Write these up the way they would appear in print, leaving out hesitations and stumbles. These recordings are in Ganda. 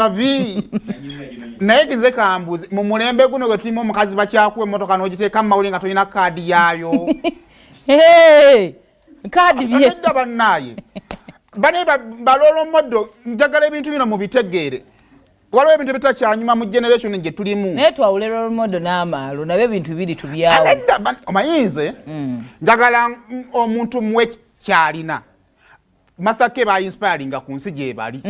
Babi naye gize kambuze, mu mulembe guno gwe tulimu, omukazi bakyakuwa emmotoka n'ogiteeka mu mawulire nga tolina kaadi yaayo? Hey, kaadi bye. Nedda bannaaye, bane ba role model, njagala ebintu bino mubitegeere. Waliwo ebintu ebitakyanyuma mu generation gye tulimu. Naye twawule role model n'amaalo, nabyo ebintu bibiri tubyawo. Nedda, omanyi nze njagala omuntu muwe kyalina. Martha K ba-inspiringa ku nsi gye bali.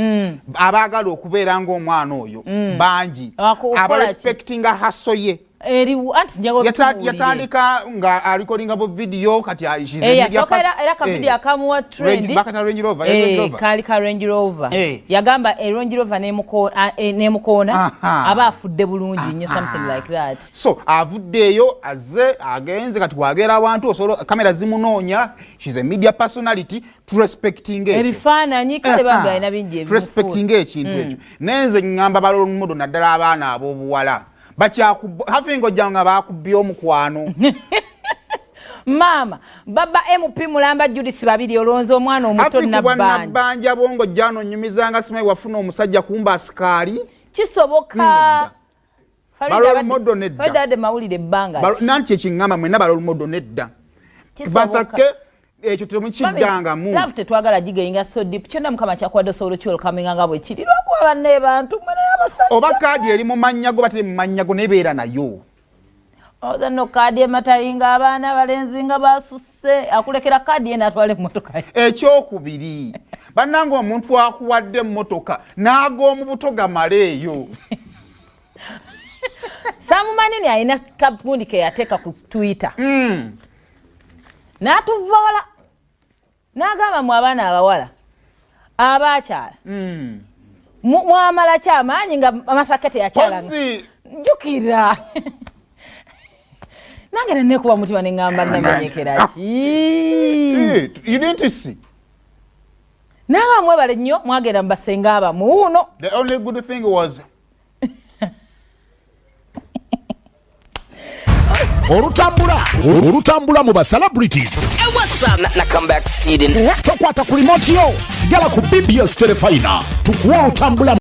Abaagala okubeera ng'omwana oyo bangi. Okukola ki? Abarespectinga hustle ye. Eri anti njagala otubuulire. Yatandika nga arecordinga bu video, kati she's a media yasooka era ka video akamuwa trend. Bakata Range Rover, ya Range Rover. Kaali ka Range Rover. Yagamba e Range Rover nemukoona aba afudde bulungi nnyo, something like that. So avuddeeyo, azze agenze, kati bwagera awantu osobola kamera zimunoonya. She's a media personality, turespecting ekyo. Ebifaananyi kale bambi alina bingi ebimufuula. Respecting ekintu ekyo. Naye nze ŋŋamba ba role model, naddala abaana ab'obuwala, bakyakuhafinga ojja nga bakubbye omukwano. Maama baba MP mulamba Judith Babiri, olonze omwana omuto. Hafi kubwa. Nabbanja. Nabbanja bongo jjano onyumizanga simanyi wafuna omusajja kumba asikaali. Kisoboka. Nedda. Ba role model nedda. Farida adde mawulire ebbanga ki? Nanti ekiŋŋamba mwenna ba role model nedda. Kisoboka. Batake ekyo temukiddangamu. Love tetwagala gigayinga so deep. Kyonna Mukama kyakuwadde osobola okiwelcominga nga bwe kiri, lwakuba banne bantu mmwe naye abasajja. Oba kaadi eri mu mannya go, bateri mu mannya go, nebeera nayo. Oza nno kaadi ematalinga, abaana abalenzi nga basusse, akulekera kaadi ye n'atwala emmotoka ye. Ekyokubiri, bannange, omuntu akuwadde emmotoka n'ag'omu buto gamaleeyo. Samumanini alina kagundi ke yateeka ku Twitter n'atuvoola n'agamba, mu abaana abawala abakyala mwamala ki amaanyi nga Masaka teyakyalanga? Pozi. Jjukira nange nenekuba mutima neŋŋamba namenyekera ki? You didn't see. Nange mwebale nnyo, mwagenda mubasenga abamuuno. The only good thing was Olutambula, olutambula mu ba celebrities. Tokwata ku remote yo, sigala ku BBS Terefayina tukuwa olutambula.